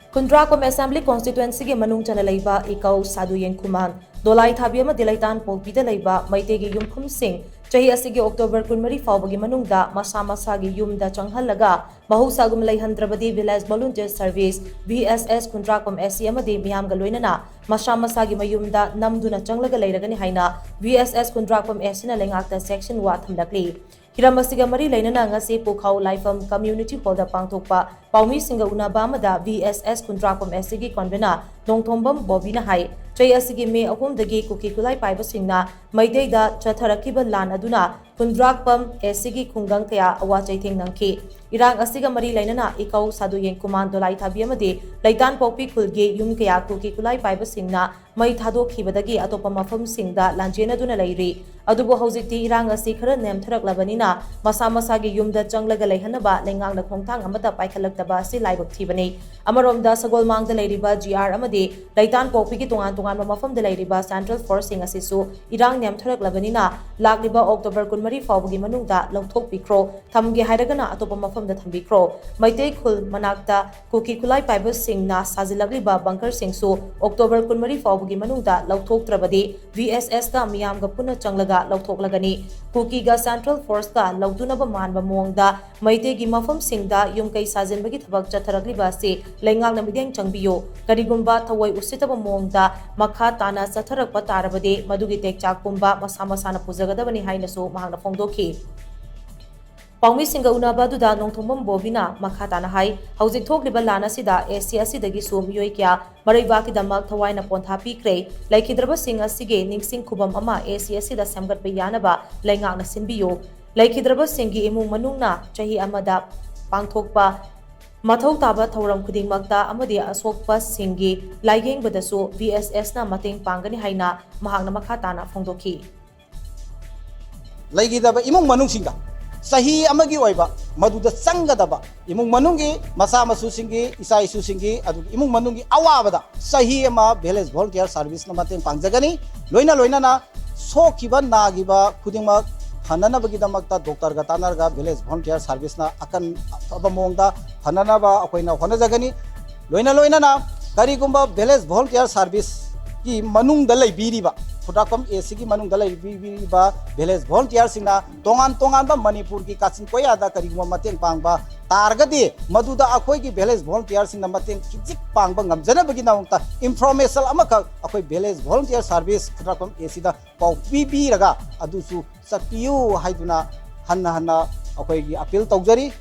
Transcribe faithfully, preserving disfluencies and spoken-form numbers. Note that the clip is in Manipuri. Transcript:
ꯈꯨꯟꯗ꯭ꯔꯥꯛꯄꯝ Assembly Constituency ꯒꯤ ꯃꯅꯨꯡ ꯆꯟꯅ ꯂꯩꯕ ꯏꯀꯧ ꯁꯥꯗꯨ ꯌꯦꯡꯈꯨꯃꯥꯟ, ꯗꯣꯂꯥꯏ ꯊꯥꯕꯤ ꯑꯃꯗꯤ ꯂꯩꯇꯥꯟ ꯄꯣꯛꯄꯤꯗ ꯂꯩꯕ ꯃꯩꯇꯩꯒꯤ ꯌꯨꯝꯐꯝꯁꯤꯡ ꯆꯍꯤ ꯑꯁꯤꯒꯤ October ꯀꯨꯟꯃꯔꯤ ꯐꯥꯎꯕꯒꯤ ꯃꯅꯨꯡꯗ ꯃꯁꯥ ꯃꯁꯥꯒꯤ ꯌꯨꯝꯗ ꯆꯪꯍꯜꯂꯒ ꯃꯍꯧꯁꯥꯒꯨꯝ ꯂꯩꯍꯟꯗ꯭ꯔꯕꯗꯤ Village Volunteer Service, V S S, ꯈꯨꯟꯗ꯭ꯔꯥꯛꯄꯝ S C ꯑꯃꯗꯤ ꯃꯤꯌꯥꯝꯒ ꯂꯣꯏꯅꯅ ꯃꯁꯥ ꯃꯁꯥꯒꯤ ꯃꯌꯨꯝꯗ ꯅꯝꯗꯨꯅ ꯆꯪꯂꯒ ꯂꯩꯔꯒꯅꯤ ꯍꯥꯏꯅ V S S ꯈꯨꯟꯗ꯭ꯔꯥꯛꯄꯝ S C ꯅ ꯂꯩꯉꯥꯛꯇ ꯆꯦꯛꯁꯤꯟꯋꯥ ꯊꯝꯂꯛꯂꯤ꯫ ꯍꯤꯔꯝ ꯑꯁꯤꯒ ꯃꯔꯤ ꯂꯩꯅꯅ ꯉꯁꯤ ꯄꯨꯈꯥꯎ ꯂꯥꯏꯐꯝ Community Hall ꯗ ꯄꯥꯡꯊꯣꯛꯄ ꯄꯥꯎꯃꯤꯁꯤꯡꯒ ꯎꯅꯕ ꯑꯃꯗ V S S ꯈꯨꯟꯗ꯭ꯔꯥꯛꯄꯝ S C ꯒꯤ Convener ꯅꯣꯡꯊꯣꯝꯕꯝ ꯕꯣꯕꯤꯅ ꯍꯥꯏ, ꯆꯍꯤ ꯑꯁꯤꯒꯤ May ꯑꯍꯨꯝꯗꯒꯤ ꯀꯨꯀꯤ ꯈꯨꯠꯂꯥꯏ ꯄꯥꯏꯕꯁꯤꯡꯅ ꯃꯩꯇꯩꯗ ꯆꯠꯊꯔꯛꯈꯤꯕ ꯂꯥꯟ ꯑꯗꯨꯅ ꯈꯨꯟꯗ꯭ꯔꯥꯛꯄꯝ S C ꯒꯤ ꯈꯨꯡꯒꯪ ꯀꯌꯥ ꯑꯋꯥ ꯆꯩꯊꯦꯡ ꯅꯪꯈꯤ꯫ ꯏꯔꯥꯡ ꯑꯁꯤꯒ ꯃꯔꯤ ꯂꯩꯅꯅ ꯏꯀꯧ ꯁꯥꯗꯨ ꯌꯦꯡꯈꯨꯃꯥꯟ ꯗꯣꯂꯥꯏ ꯊꯥꯕꯤ ꯑꯃꯗꯤ ꯂꯩꯇꯥꯟ ꯄꯣꯛꯄꯤ ꯈꯨꯜꯒꯤ ꯌꯨꯝ ꯀꯌꯥ ꯀꯨꯀꯤ ꯈꯨꯠꯂꯥꯏ ꯄꯥꯏꯕꯁꯤꯡꯅ ꯃꯩ ꯊꯥꯗꯣꯛꯈꯤꯕꯗꯒꯤ ꯑꯇꯣꯞꯄ ꯃꯐꯝꯁꯤꯡꯗ ꯂꯥꯟꯖꯦꯟꯅꯗꯨꯅ ꯂꯩꯔꯤ꯫ ꯑꯗꯨꯕꯨ ꯍꯧꯖꯤꯛꯇꯤ ꯏꯔꯥꯡ ꯑꯁꯤ ꯈꯔ ꯅꯦꯝꯊꯔꯛꯂꯕꯅꯤꯅ ꯃꯁꯥ ꯃꯁꯥꯒꯤ ꯌꯨꯝꯗ ꯆꯪꯂꯒ ꯂꯩꯍꯟꯅꯕ ꯂꯩꯉꯥꯛꯅ ꯈꯣꯡꯊꯥꯡ ꯑꯃꯠꯇ ꯄꯥꯏꯈꯠꯂꯛꯇꯕ ꯑꯁꯤ ꯂꯥꯏꯕꯛ ꯊꯤꯕꯅꯤ꯫ ꯑꯃꯔꯣꯝꯗ ꯁꯒꯣꯜꯃꯥꯡꯗ ꯂꯩꯔꯤꯕ G R ꯑꯃꯗꯤ ꯂꯩꯇꯥꯟ ꯄꯣꯛꯄꯤꯒꯤ ꯇꯣꯉꯥꯟ ꯇꯣꯉꯥꯟꯕ ꯃꯐꯝꯗ ꯂꯩꯔꯤꯕ Central Force ꯁꯤꯡ ꯑꯁꯤꯁꯨ ꯏꯔꯥꯡ ꯅꯦꯝꯊꯔꯛꯂꯕꯅꯤꯅ ꯂꯥꯛꯂꯤꯕ October ꯀꯨꯟꯃꯔꯤ ꯐꯥꯎꯕꯒꯤ ꯃꯅꯨꯡꯗ ꯂꯧꯊꯣꯛꯄꯤꯈ꯭ꯔꯣ, ꯊꯝꯒꯦ ꯍꯥꯏꯔꯒꯅ ꯑꯇꯣꯞꯄ ꯃꯐꯝꯗ ꯊꯝꯕꯤꯈ꯭ꯔꯣ꯫ ꯃꯩꯇꯩ ꯈꯨꯜ ꯃꯅꯥꯛꯇ ꯀꯨꯀꯤ ꯈꯨꯠꯂꯥꯏ ꯄꯥꯏꯕꯁꯤꯡꯅ ꯁꯥꯖꯤꯜꯂꯛꯂꯤꯕ bunker ꯁꯤꯡꯁꯨ October ꯀꯨꯟꯃꯔꯤ ꯐꯥꯎꯕꯒꯤ ꯃꯅꯨꯡꯗ ꯂꯧꯊꯣꯛꯇ꯭ꯔꯕꯗꯤ V S S ꯀ ꯃꯤꯌꯥꯝꯒ ꯄꯨꯟꯅ ꯆꯪꯂꯒ ꯂꯧꯊꯣꯛꯂꯒꯅꯤ꯫ ꯀꯨꯀꯤꯒ Central Force ꯀ ꯂꯧꯗꯨꯅꯕ ꯃꯥꯟꯕ ꯃꯑꯣꯡꯗ ꯃꯩꯇꯩꯒꯤ ꯃꯐꯝꯁꯤꯡꯗ ꯌꯨꯝ ꯀꯩ ꯁꯥꯖꯤꯟꯕꯒꯤ ꯊꯕꯛ ꯆꯠꯊꯔꯛꯂꯤꯕ ꯑꯁꯤ ꯂꯩꯉꯥꯛꯅ ꯃꯤꯠꯌꯦꯡ ꯆꯪꯕꯤꯌꯨ꯫ ꯀꯔꯤꯒꯨꯝꯕ ꯊꯑꯣꯏ ꯎꯁꯤꯠꯇꯕ ꯃꯑꯣꯡꯗ ꯃꯈꯥ ꯇꯥꯅ ꯆꯠꯊꯔꯛꯄ ꯇꯥꯔꯕꯗꯤ ꯃꯗꯨꯒꯤ ꯇꯦꯛꯆꯥꯛ ꯄꯨꯝꯕ ꯃꯁꯥ ꯃꯁꯥꯅ ꯄꯨꯖꯒꯗꯕꯅꯤ ꯍꯥꯏꯅꯁꯨ ꯃꯍꯥꯛꯅ ꯐꯣꯡꯗꯣꯛꯈꯤ꯫ ꯄꯥꯎꯃꯤꯁꯤꯡꯒ ꯎꯅꯕ ꯑꯗꯨꯗ ꯅꯣꯡꯊꯣꯝꯕꯝ ꯕꯣꯕꯤꯅ ꯃꯈꯥ ꯇꯥꯅ ꯍꯥꯏ, ꯍꯧꯖꯤꯛ ꯊꯣꯛꯂꯤꯕ ꯂꯥꯟ ꯑꯁꯤꯗ S C ꯑꯁꯤꯗꯒꯤꯁꯨ ꯃꯤꯑꯣꯏ ꯀꯌꯥ ꯃꯔꯩꯕꯥꯛꯀꯤꯗꯃꯛ ꯊꯋꯥꯏꯅ ꯄꯣꯟꯊꯥ ꯄꯤꯈ꯭ꯔꯦ꯫ ꯂꯩꯈꯤꯗ꯭ꯔꯕꯁꯤꯡ ꯑꯁꯤꯒꯤ ꯅꯤꯡꯁꯤꯡ ꯈꯨꯕꯝ ꯑꯃ S C ꯑꯁꯤꯗ ꯁꯦꯝꯒꯠꯄ ꯌꯥꯅꯕ ꯂꯩꯉꯥꯛꯅ ꯁꯤꯟꯕꯤꯌꯨ꯫ ꯂꯩꯈꯤꯗ꯭ꯔꯕꯁꯤꯡꯒꯤ ꯏꯃꯨꯡ ꯃꯅꯨꯡꯅ ꯆꯍꯤ ꯑꯃꯗ ꯄꯥꯡꯊꯣꯛꯄ ꯃꯊꯧ ꯇꯥꯕ ꯊꯧꯔꯝ ꯈꯨꯗꯤꯡꯃꯛꯇ ꯑꯃꯗꯤ ꯑꯁꯣꯛꯄꯁꯤꯡꯒꯤ ꯂꯥꯏꯌꯦꯡꯕꯗꯁꯨ V S S ꯅ ꯃꯇꯦꯡ ꯄꯥꯡꯒꯅꯤ ꯍꯥꯏꯅ ꯃꯍꯥꯛꯅ ꯃꯈꯥ ꯇꯥꯅ ꯐꯣꯡꯗꯣꯛꯈꯤ꯫ ꯂꯩꯈꯤꯗꯕ ꯏꯃꯨꯡ ꯃꯅꯨꯡꯁꯤꯡꯗ ꯆꯍꯤ ꯑꯃꯒꯤ ꯑꯣꯏꯕ ꯃꯗꯨꯗ ꯆꯪꯒꯗꯕ ꯏꯃꯨꯡ ꯃꯅꯨꯡꯒꯤ ꯃꯆꯥ ꯃꯁꯨꯁꯤꯡꯒꯤ, ꯏꯆꯥ ꯏꯁꯨꯁꯤꯡꯒꯤ, ꯑꯗꯨꯒ ꯏꯃꯨꯡ ꯃꯅꯨꯡꯒꯤ ꯑꯋꯥꯕꯗ ꯆꯍꯤ ꯑꯃ Village Volunteer Service ꯅ ꯃꯇꯦꯡ ꯄꯥꯡꯖꯒꯅꯤ꯫ ꯂꯣꯏꯅ ꯂꯣꯏꯅꯅ ꯁꯣꯛꯈꯤꯕ ꯅꯥꯈꯤꯕ ꯈꯨꯗꯤꯡꯃꯛ ꯐꯅꯅꯕꯒꯤꯗꯃꯛꯇ doctor ꯒ ꯇꯥꯟꯅꯔꯒ Village Volunteer Service ꯅ ꯑꯀꯟ ꯑꯐꯕ ꯃꯑꯣꯡꯗ ꯐꯅꯅꯕ ꯑꯩꯈꯣꯏꯅ ꯍꯣꯠꯅꯖꯒꯅꯤ꯫ ꯂꯣꯏꯅ ꯂꯣꯏꯅꯅ ꯀꯔꯤꯒꯨꯝꯕ village volunteer service ꯀꯤ ꯃꯅꯨꯡꯗ ꯂꯩꯕꯤꯔꯤꯕ, ꯈꯨꯗ꯭ꯔꯥꯛꯄꯝ A C ꯒꯤ ꯃꯅꯨꯡꯗ ꯂꯩꯕꯤꯔꯤꯕ village volunteer ꯁꯤꯡꯅ ꯇꯣꯉꯥꯟ ꯇꯣꯉꯥꯟꯕ ꯃꯅꯤꯄꯨꯔꯒꯤ ꯀꯥꯆꯤꯟ ꯀꯣꯌꯥꯗ ꯀꯔꯤꯒꯨꯝꯕ ꯃꯇꯦꯡ ꯄꯥꯡꯕ ꯇꯥꯔꯒꯗꯤ, ꯃꯗꯨꯗ ꯑꯩꯈꯣꯏꯒꯤ village volunteer ꯁꯤꯡꯅ ꯃꯇꯦꯡ ꯈꯤꯖꯤꯛ ꯄꯥꯡꯕ ꯉꯝꯖꯅꯕꯒꯤꯗꯃꯛꯇ information ꯑꯃꯈꯛ ꯑꯩꯈꯣꯏ village volunteer service ꯈꯨꯗ꯭ꯔꯥꯛꯄꯝ A C ꯗ ꯄꯥꯎ ꯄꯤꯕꯤꯔꯒ ꯑꯗꯨꯁꯨ ꯆꯠꯄꯤꯌꯨ ꯍꯥꯏꯗꯨꯅ ꯍꯟꯅ ꯍꯟꯅ ꯑꯩꯈꯣꯏꯒꯤ appeal ꯇꯧꯖꯔꯤ꯫